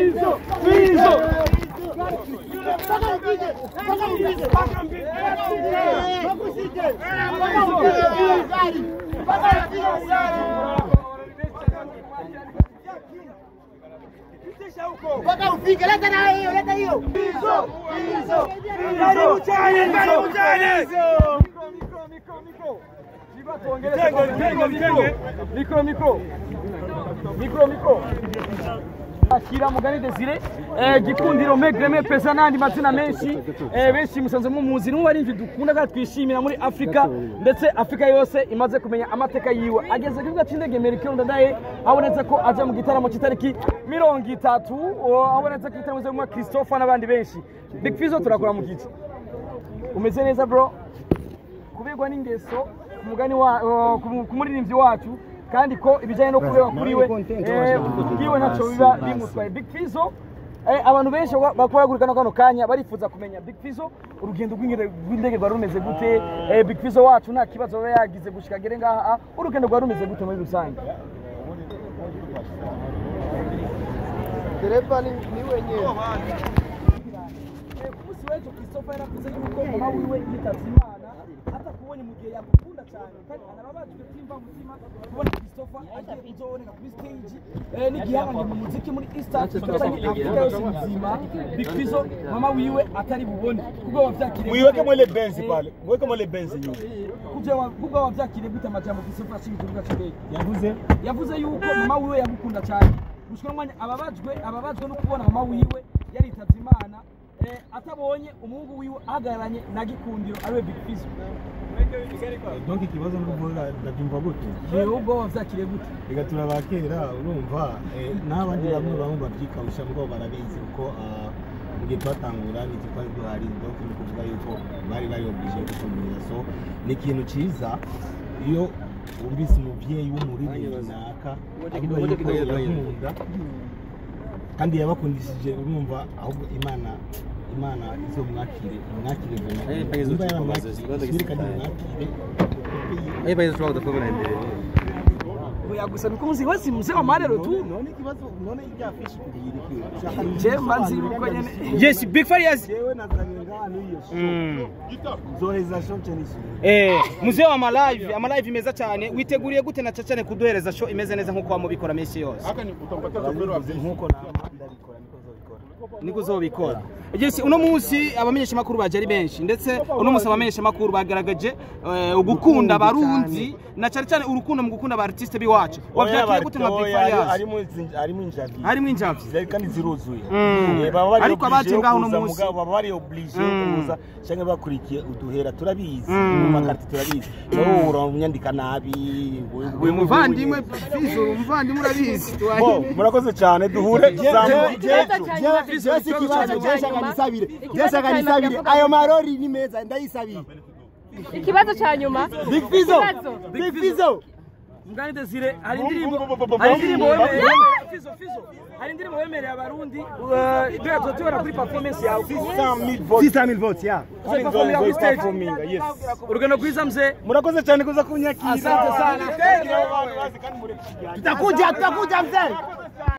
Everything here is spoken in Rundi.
Fizo, Fizo. Mpaka ufike, leta na hiyo, leta hiyo. Fizo, Fizo. Karibu chane, karibu chane. Micro, micro, micro. Micro, micro. Micro, micro. Akira Mugani Desire Gikundiro Megreme pesa nandi mazina menshi benshi musanze mumuzi n'ubu ari dukunda kandi twishimira muri Afrika ndetse Afrika yose imaze kumenya amateka yiwe ageze ku kibuga c'indege Melchior Ndadaye abonetse ko aja mu gitaramo c'itariki 30 abonetse ko igitaramo cyo Christopher n'abandi benshi. Big Fizzo turakora mu gice umeze neza bro kubegwa n'ingeso mugani wa kumuririmbyi wacu kandi ko ibijanye no kureba kuri we yiwe ntaco biba bimutwaye. Big Fizzo abantu benshi bakora kuri kano kanya barifuza kumenya Big Fizzo urugendo rw'indege rwari rumeze gute. Big Fizzo wacu nta kibazo aba yagize gushika gere ngaha, urugendo rwari rumeze gute muri rusange? Dereva ni wenyewe. Ku munsi w'ejo Christopher yaravuze yuko mama wiwe yitavye Imana atakubonye mu gihe yagukunda cyane kandi anababajwe byimva mutima kubona Christopher agiye kuzoboneka kuri stage n'igihangange mu muziki muri East Africa Afrika yose nzima. Big Fizzo mama wiwe atari bubone kubwo wavyakiriye. Muiweke mwele benzi pale, muweke mwele benzi nyuma. Kubwo wavyakiriye gute amajambo Christopher ashimije kuvuga cy'indege? Yavuze yuko mama wiwe yagukunda cyane gushika mwanya ababajwe no kubona mama wiwe yaritavye Imana atabonye umuhungu wiwe ahagararanye na Gikundiro ariwe Big Fizzo. Donc ikibazo n'uvuga ndabyumva gute? Ubwo wavyakiriye gute? Reka turabakera urumva n'abandi bamwe bamwe bavyikawusha ngo barabizi kuko mu gihe twatangura nitwe twari duhari, donc ni kuvuga yuko bari obligé gutumira. So ni ikintu ciza iyo wumvise umuvyeyi w'umuririmbyi runaka avuga yuko yankunda kandi yabakundishije, urumva ahubwo Imana izomwakire mwakire vuba kandi mwakire. Oya gusa nuko muzi wese mzee wa marero tu none ikibazo none ibya fishi kugira je manzi uko nyene. Yes, Big Farious jewe nazanye ngano iyo show zoheza show cyane isi muzee wa malive amalive meza cyane witeguriye gute na cyane kuduhereza show imeze neza nkuko wamubikora misi yose? Nkuko ndabikora niko zobikora niko zobikora. Yes, uno munsi abamenyesha makuru baje ari benshi ndetse uno munsi abamenyesha makuru bagaragaje ugukunda abarundi na cyane cyane urukundo mu gukunda aba artiste biwacu. Wavyakiriye gute nka Big Farious? Harimo injavi kandi ziruzuye. Ariko abaje ngaho uno munsi baba bari obligé kuza cyangwa bakurikiye uduhera turabizi mu makarti turabizi. Wowe uranyandika nabi we muvandimwe Fizzo umuvandimwe urabizi. Murakoze cyane duhure. Jessica nisabire ayo marori ni meza ndayisabire. Ikibazo cya nyuma Big Fizzo, Big Fizzo Mugani Desire hari indirimbo wemereye Fizzo hari indirimbo wemereye abarundi ibyo tubona kuri performance yawe 600,000 votes ya yes. Urugendo rwiza mzee, murakoze cyane kuza kunyakira. Asante sana. Tutakuja mzee.